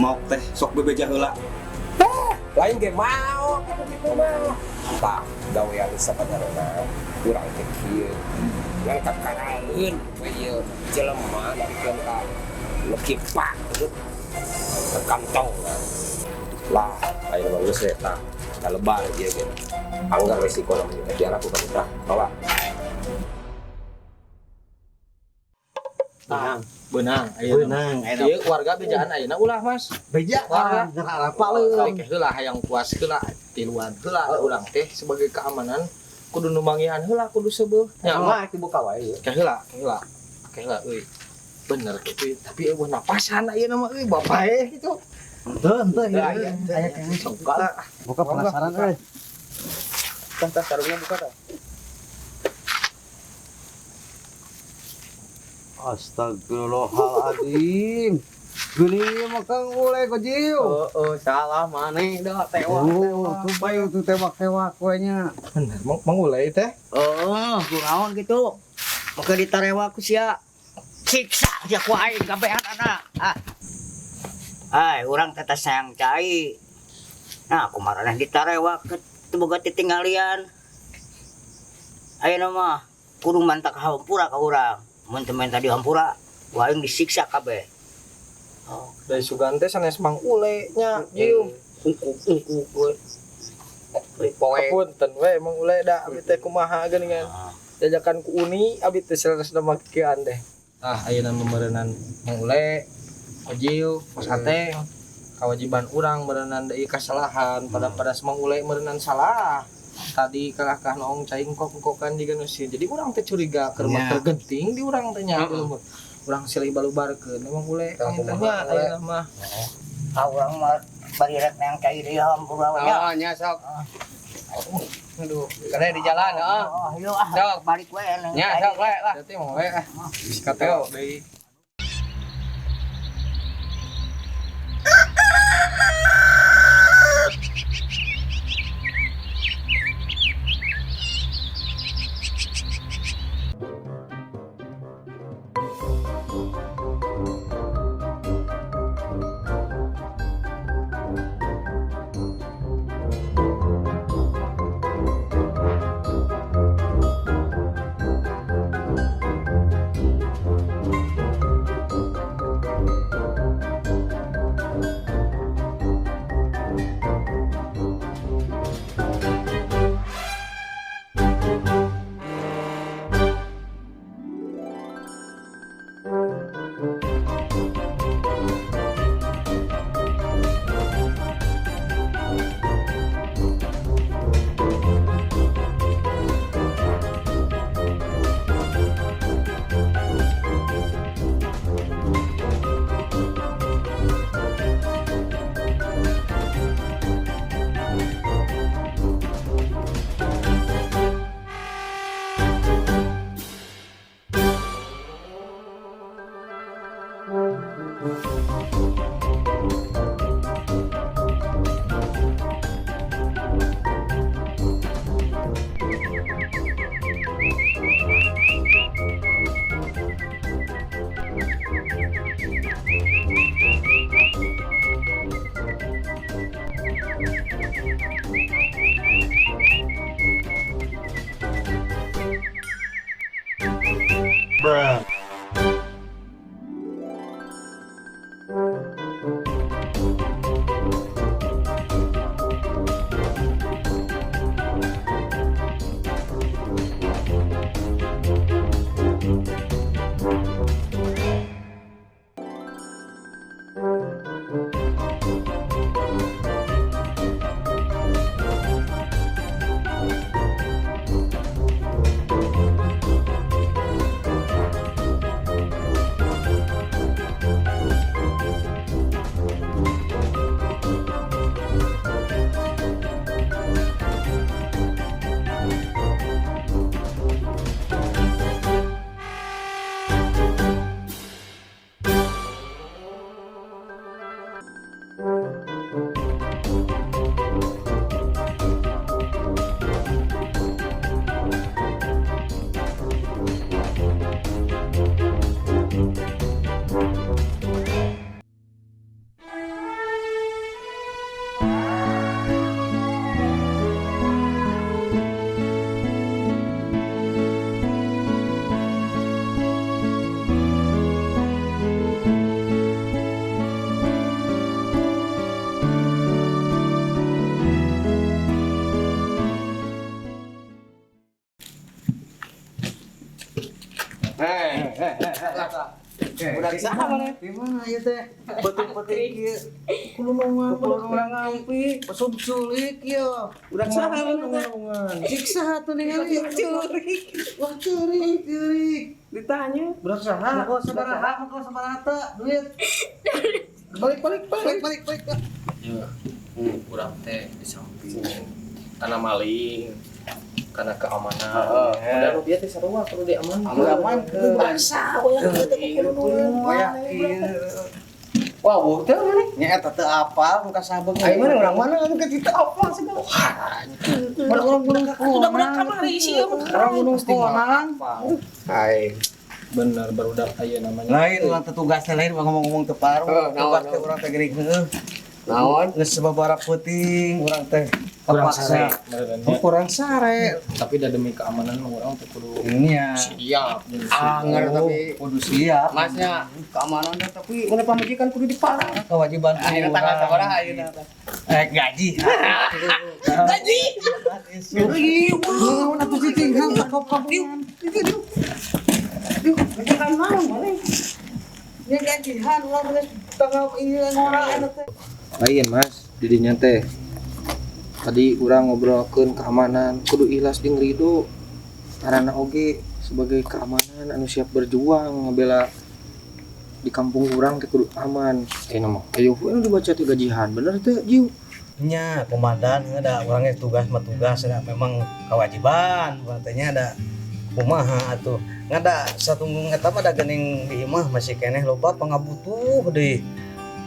mau teh sok bebeja heula. Lain ge mau kitu mah. Tah, gawean sapadarna urang teh kieu. Ngan kakaraeun we ieu jelema nepikeun ka nu kipak ke kantong. Lah, ayeuna mah geus eta. Da lebar ieu ge. Anggar resiko namanya tiara ku kamu tolak. Benang, ayeuna. Ieu warga bejaan ayeuna ulah Mas. Beja warga apa leuh. Teh heula hayang puas heula, tiluan heula urang teh sebagai keamanan kudu numbangian heula kudu seubeuh. Nya mah dibuka wae ieu. Teh heula, teh heula. Teh heula euy. Bener kitu tapi eueuh napasan ayeuna mah euy bapak e kitu. Henteu henteu ieu. Aya kayaknya sok buka penasaran euy. Tah tah karungna buka tah. Astagfirullahaladzim. Geuning mah Kang Ule Gojil. Heeh, salah maneh dah tewak. Oh, tuh bayu tuh tewak-tewak we nya. Bener, Mang Ule teh. Oh, kunaon gitu. Maka ditarewa ku sia. Siksa sia ku aing kabehanana. Ah. Ai, urang teh sayang cai. Nah, kumaraneh ditarewa teu boga titinggalian. Ayeuna mah kudu mantak hampura ka urang. Mun teu menta dihampura, ku aing disiksa kabeh. Oh, dari sugan teh sanes Mang Ule nya, Jiu. Ungkuk-ungkuk we. Poe. Punten we Mang Ule da abi teh kumaha geuningan. Jajakan ku Uni abi teh saleresna mah kieuan teh. Ah, ayeuna meureunan Mang Ule, Ojil, Mas Ateng. Kewajiban urang meureunan deui kasalahan pada Mang Ule meureunan salah. Tadi kalahkah noong cai engkok-engkokan jiga nu sieun. Jadi urang teh curiga keur mah tergenting di urang teh nya. Urang silih balubarkeun Mang Ule nya ayeuna mah. Ah, urang mah bari rek neang cai deui hampura we nya. Oh, nya sok. Aduh, kene di jalan heeh. Oh, ayo ah, sok balik we. Nya sok we lah. Berarti Mang Ule ah. Geus katewak deui. Bruh. Udah saha maneh? Di mana ieu teh? Peuting-peuting kieu. Kulunungan, kulunungan ngampi, pesum culik ieu. Udah saha maneh teh? Cik saha tuh ningali curik. Wah curik, curik. Ditanya. Budak saha? Maka sabaraha, maka sabaraha teh duit. Balik balik balik balik balik. Ya, urang teh di samping tanah maling. Karena keamanan. Padahal nu bieu teh sarua kudu diamankeun. Amankeun. Bangsa we teh kudu Wah, teu maneh. Nya eta teu apal nu kasabeung. Aing mana urang mana anu ka kita apal segala. Mana urang gunung Udah budak kamari sih Urang gunung Konang. Hai. Bener barudak aya namanya. Lain urang teh tugasna lain ngomong-ngomong teu paru. Tugas teh urang teh geuning heueuh. Naon? Geus sababaraha peuting urang teh Kurang kepaksa. sare. Oh, kurang sare. Tapi dah demi keamanan mah urang teh kudu Nya. siap. Anger tapi kudu siap. Masnya keamanan teh tapi mun pamajikan kudu diparang. Kewajiban Ayeuna tanggal sabaraha ayeuna teh? Gaji. Gaji. Naon atuh cicing hang ka kampungan. Gajihan naon maneh? Nya gajihan urang geus tanggal ieu ngora eta teh. Lain Mas, didinya teh. Tadi urang ngobrolkeun keamanan, kudu ikhlas jeung ridho. Karena oge sebagai keamanan anu siap berjuang ngebela di kampung urang teh kudu aman. Nama ayo we nu dibaca teh gajihan bener teh Jiu. Nya komandan ada orangnya tugas mah tugas ada memang kewajiban berarti ada kumaha atuh ngada satunggung eta mah da geuning di imah masih keneh loba pangabutuh deui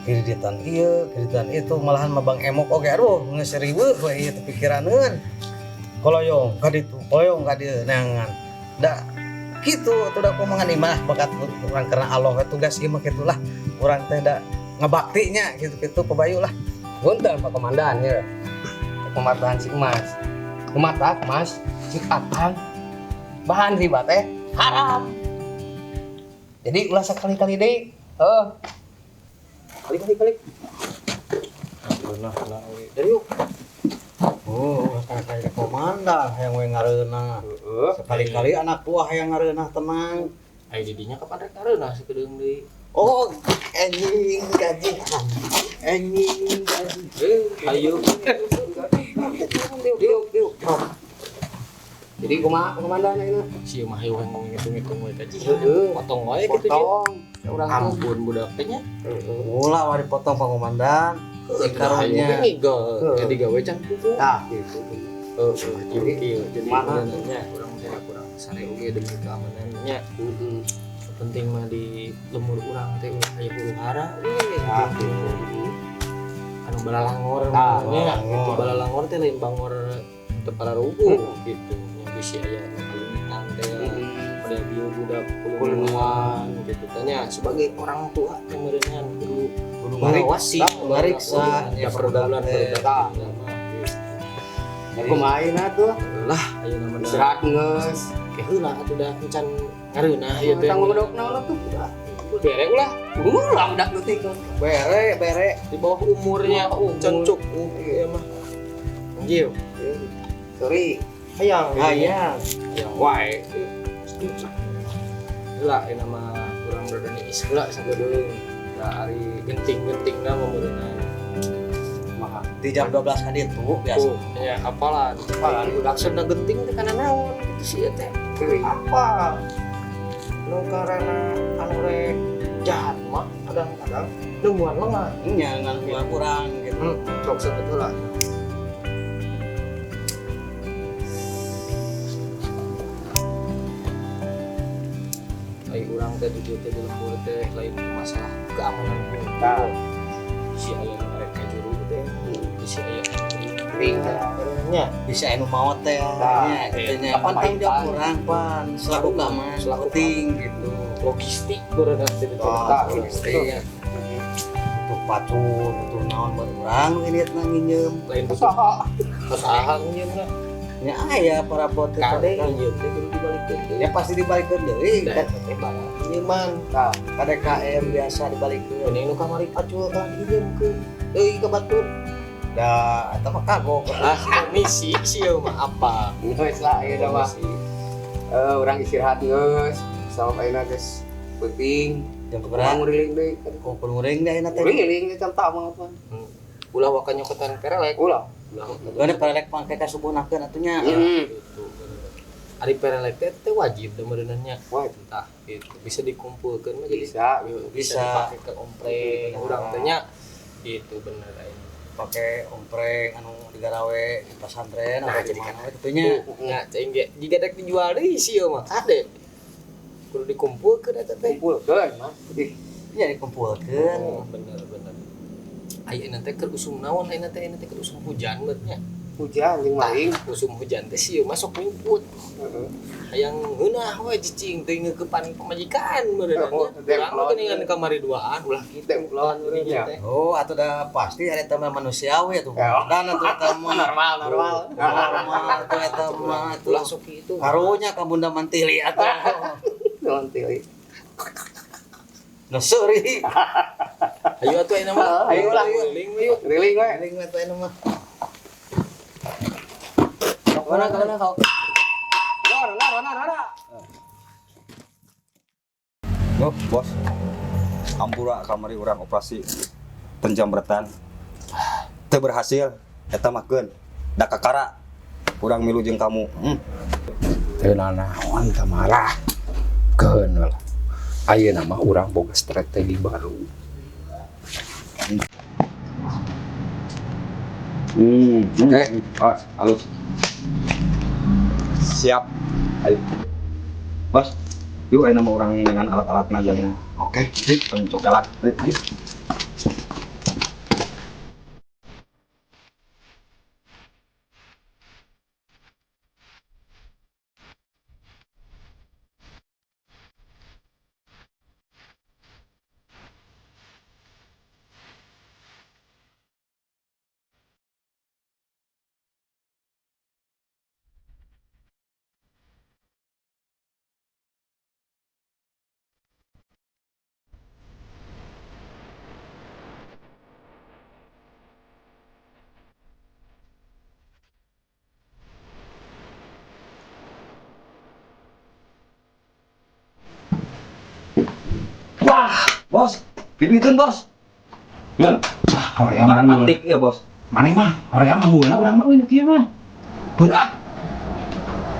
kreditan ieu kreditan itu malahan mah Bang Emok oge aduh geus riweuh we ieu teh pikiraneun koloyong ka ditu koyong ka dieu neangan da kitu atuh da kumaha imah bakat urang karena Allah tugas ieu mah kitulah urang teh da ngabaktinya kitu-kitu kebayu lah. Punten Pak Komandan ya. Komandan si Mas. Kumatak Mas, cik akang. Bahan riba teh haram. Jadi ulah sekali-kali deui. Heuh. Kali-kali. Nah, nah, we. Dari yuk. Oh, sekali-kali komandan hayang we ngareunah. Sekali-kali anak buah hayang ngareunah tenang. Ai didinya kapan rek ngareunah sakedeung deui. Oh, anjing gajihan. Anjing gaji. Ayo. Diuk, diuk. Jadi kumaha komandan ayeuna? Si mah hayu ngomong ngitung-ngitung we gajihan. Potong wae kitu. Potong. Urang ampun budak teh nya. Ulah wari potong Pak Komandan. Karunya ngigel. Jadi gawe can pupu. Tah gitu. Heeh, jadi mana nya urang teh kurang sare oge demi keamanannya. Heeh. Penting mah di lemur urang teh ulah aya huru hara we gitu. Anu balalangor nya gitu. Balalangor teh lain bangor teu pararuguh gitu. Nya bisi aya kalungitan teh pada bieu budak pulungan gitu tanya sebagai orang tua teh meureunnan kudu mengawasi mariksa ya pergaulan tah. Kumaha ayeuna tuh? Lah ayeuna mah istirahat geus. Ke heula atuh da encan ngareunah ieu teh. Tanggung jawab naon tuh? Bere ulah. Ulah budak leutik. Bere, bere di bawah umurnya can cukup ieu mah. Anjir. Sorry. Hayang. Hayang. Hayang wae. Heula ayeuna mah urang rada niis heula sagedeung. Da ari genting-gentingna mah meureunna. Maka di jam 12 ka ditu biasa. Ya apalan, apalan budak sena genting teh kana naon kitu sih teh. Apa? Nu karena anu rek jahat mah kadang-kadang nungguan lengah. Nya ngan kurang gitu. Sok sakitu lah. Ai urang teh di dieu teh di lembur teh lain masalah keamanan hungkul. Si aya nu arek ka juru teh, bisi aya ring nya, bisa anu maot teh nya kitu nya. Pan tanggung jawab urang pan selaku keamanan selaku penting gitu. Logistik beureunan teh Tah, logistik. Butuh pacul, butuh naon buat urang nu ieu nginjem. Lain usaha. Usaha nginjemna. Nya aya para bot teh kade nginjem teh kudu dibalikeun deui. Ya pasti dibalikeun deui. Da eta teh barang nginjeman. Tah, KDKM biasa dibalikeun. Ini nu kamari pacul tah diinjemkeun deui ka batur. Da eta mah kagok. Ah, misi sieun mah apa? Geus lah ayeuna mah. Urang istirahat geus. Sabab ayeuna geus peuting. Jam berapa? Nguriling deui. Oh, nguriling deui ayeuna teh. Nguriling teh can tamat mah. Ulah waka nyokotan perelek. Ulah. Gane perelek pangke ka subuhnakeun atuh nya. Gitu. Ari perelek teh wajib da meureunna nya. Wajib. Tah, gitu. Bisa dikumpulkeun mah jadi bisa, bisa dipake ke ompreng urang teh nya. Gitu bener ayeuna. Pake ompreng anu digarawe di pasantren atau di mana we kitu nya. Nya cing ge jiga dek dijual deui sih mah kade. Kudu dikumpulkeun eta teh. Kumpulkeun mah. Ih, nya dikumpulkeun. Oh, bener bener. Ayeuna teh keur usum naon ayeuna teh keur usum hujan beut nya. Hujan jeung maling. Usum hujan teh sieun masuk nyumput. Heeh. Hayang ngeunah we cicing teh ngeukepan pamajikan meureun Oh, nya. Urang mah geuningan kamari duaan ulah kitu. Demplon meureun nya. Oh, atuh da pasti ada eta mah manusiawi atuh. Ya. Dan atuh eta mah Normal, normal. Normal atuh eta mah atuh. Ulah sok kitu. Karunya ka Bunda Mantili atuh. Mantili. Nah, sorry. Ayo atuh ayeuna mah. Ayo lah. Keliling we yuk. Keliling we. Keliling we atuh ayeuna mah. Mana kana kau? Rona. Oh, bos. Ampura kamari urang operasi penjamretan. Teu berhasil, eta mah keun. Da kakara. Urang milu jeung kamu. Teu nanaon teh marah. Keun lah. Ayeuna mah urang boga strategi baru. Halus. Siap. Ayo. Bos, yuk ayeuna mah urang dengan alat-alatna jang. Oke, sip, pencokelan. Ayo. Wah, bos, piduiteun bos. Ngeun. Hoream mah. Antik ya, bos. Maneh mah hoream mah heula urang mah euy nu kieu mah. Berat.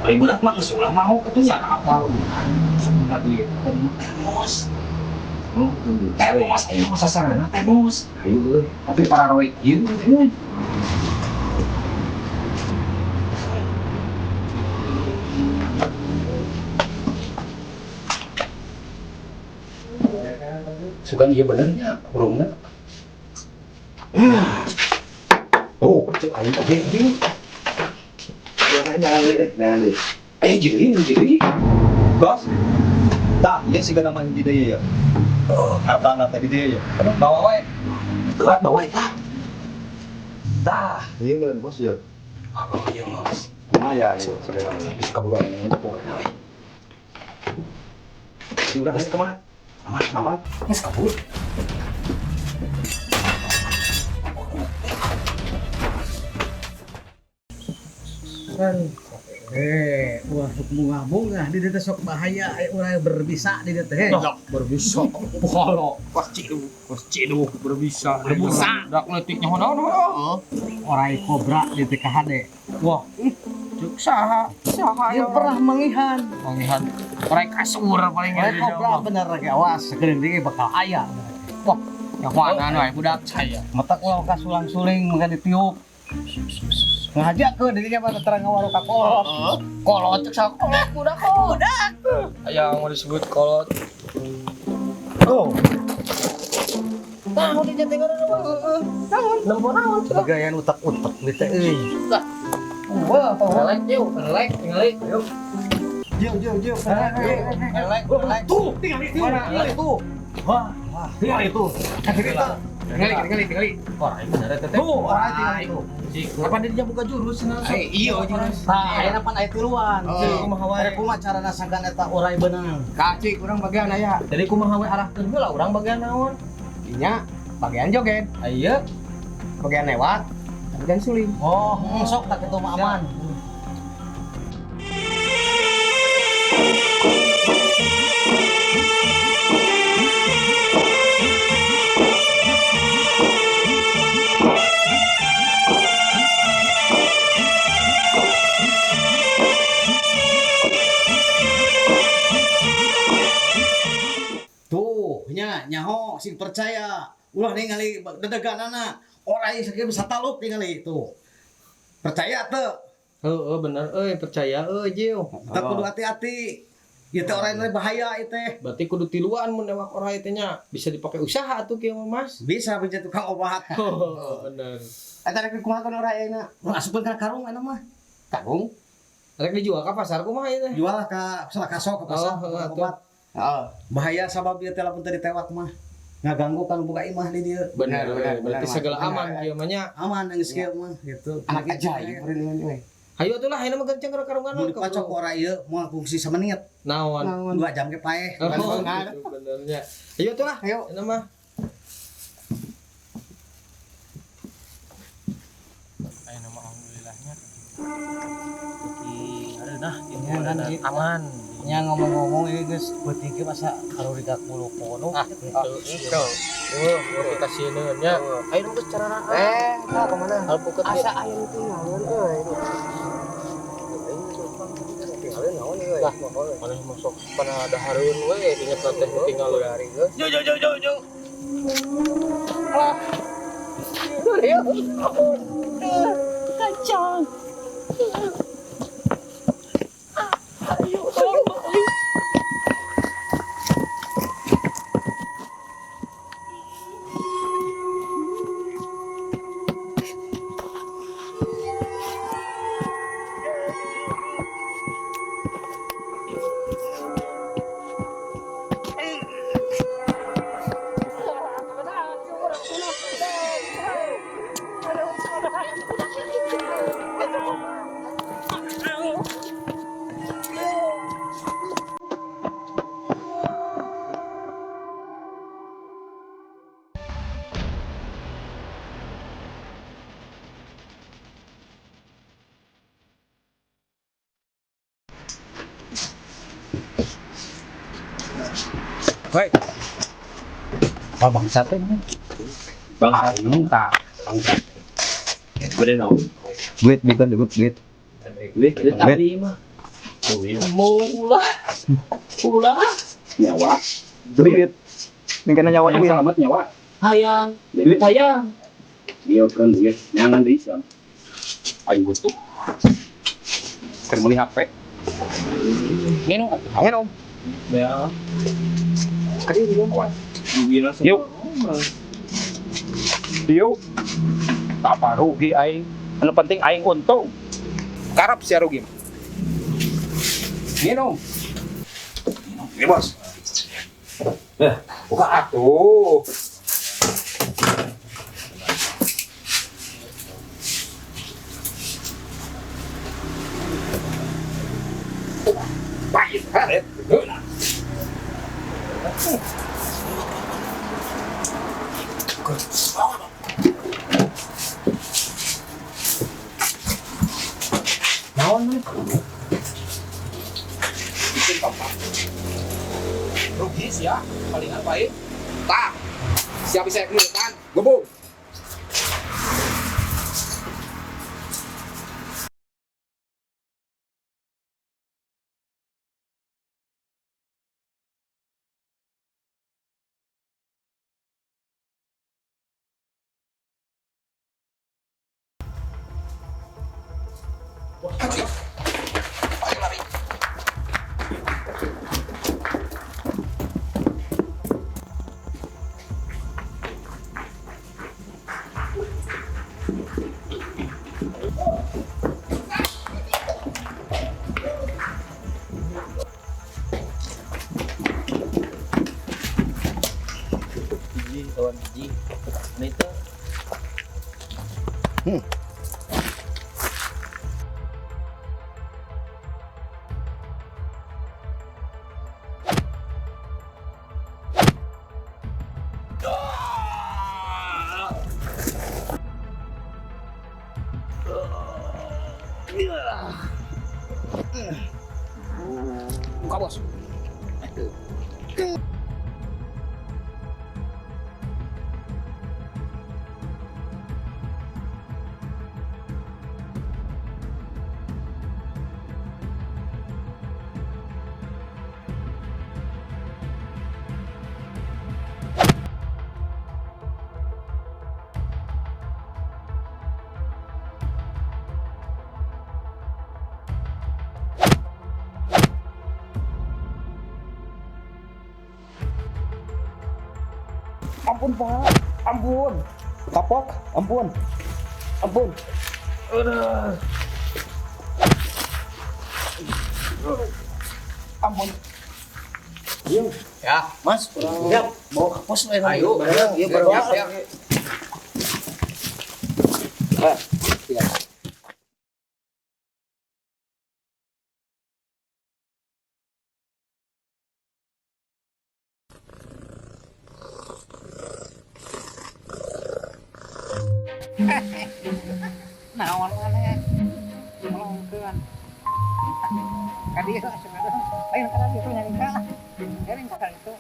Ai berat mah geus ulah mau kitu nya apal urang. Sebentar duit teh bos. Teh bos ayo mah sasaranna teh bos. Ayo euy. Tapi para roy ieu euy. Sugan ieu bener nya urungna. Oh, cek aing oge ieu. Jangan Ayo jadi. Bos. Tah, ieu siga nama hiji deui ya. Oh, hartana teh di dieu ya. Bawa wae. Telat bawa eta. Tah, ieu meureun bos ya. Oh, iya bos. Lumayan ya. Bisa kaburan pokoknya we. Si urang geus kumaha? Aman, aman. Geus kabur. Wah, sok bunga-bunga di dieu teh sok bahaya aya urang berbisa di dieu teh. Berbisa. Pokolo. Kos ciduh, kos ciduh berbisa. Berbisa. Dak leutik nyaho naon heuh. Orai kobra di teh kahade. Wah, cuk saha? Saha Dia pernah mangihan. Mangihan. Orai kasur paling Orai kobra bener ge awas sakedeung deui bakal aya. Wah, nyahoan wae budak saya. Mata ulah ka sulang-suling mangga ditiup. Ngajakeun dirinya mah terang ngawaru ka kolot. Kolot cek saha kolot budak budak. Aya mau disebut kolot. Oh. Naon dinya teh ngaranna mah? Heeh. Naon? Nempo naon? Gayaan utak-utak di teh euy. Lah. Wah, relek yuk, relek, tingali. Yuk. Jauh. Relek, relek. Tuh, tingali tuh. Wah, tingali tuh. Tingali. Orang itu bener teh. Tuh, orang tingali tuh. Kapan dia buka jurus cenah? Iya jurus. Tah, ayeuna pan aya tiluan. Jadi kumaha wae? Rek kumaha carana sangkan eta orai beunang. Ka cik urang bagian aya. Jadi kumaha we arahkeun heula urang bagian naon? Nya bagian joget, Ayo. bagian lewat, bagian suling. Oh, sok tak kitu mah aman. Tuh, nya nyaho sing percaya. Ulah ningali dedeganana. Orai sakieu bisa taluk tingali tuh. Percaya teu? Heeh, bener euy, percaya euy Jiu. Teu kudu hati-hati. Ieu teh orai teh bahaya ieu teh. Berarti kudu tiluan mun newak orai teh nya. Bisa dipakai usaha atuh kieu mah Mas. Bisa menjadi tukang obat. Oh, bener. Eta rek kumaha kana orai ayeuna? Asupkeun kana karung eta mah. Karung? Rek dijual ka pasar kumaha ieu teh? Jual lah ka kaso ke pasar Oh, heeh, tukang obat. Heeh. Bahaya sabab ieu teh lamun teu ditewak mah. Ngaganggu kan buka imah di dieu. Bener, Bener, berarti bener, segala Mas. aman kieu mah nya. Aman geus kieu mah gitu. Anak ajaib bener euy. Hayu atuh lah ayeuna mah genceng kana karungan Mun dipacok ku orai ieu moal fungsi samenit. Naon? 2 jam ge paeh. Oh, gitu, benernya. Ayo atuh lah. Ayo. Ayeuna mah. Ayeuna mah alhamdulillahnya. Beuki areunah Ya, kan, ieu. aman. Nya ngomong-ngomong ieu geus beuting ge masa karuriga kulo-kulo. Ah, itu. Oh, kita sieun nya. Ayeuna geus carana. Tah kemana? Alpukat ge. Asa aya nu tinggalin euy. Tinggalin naon euy? Lah, maneh masuk kana dahareun we inget teh tinggal geus. Yo yo yo yo yo. Ayo. Kacang. Ayo, ayo. Hoi. Oh, bangsat teh. Bangsat. Tak, bangsat. Gede naon? Duit bukan duit duit. Duit, Duit. Tadi mah. Mau ulah. Ulah. Nyawa. Duit. Ini kena nyawa Yang duit. selamat nyawa. Hayang. Duit. Hayang. Iya kan duit. Nyangan deui sam. Aing butuh. Keur meuli HP. Nginum. Nginum. Ya. Yuk. Yuk. Apa rugi aing? Anu penting aing untung. Karep sia rugi. Minum. Ini bos. Buka atuh. Pahit, karet. Naon maneh? Bikin kompak. Rugi sih ya, palingan pahit. Tah, siap bisa kan? Gebung. Ayo lari. Hiji lawan hiji. Nah itu. Buka bos. Ampun, Pak. Ampun. Kapok, ampun. Ampun. Aduh. Ampun. Yuk. Ya, Mas, urang Siap. bawa ke pos lain. Ayo. Bareng, ieu bareng. Siap, siap. Ah, siap. Naon maneh melongkeun ka dieu cenah, lain kana ditu nyari ka, lain kana itu.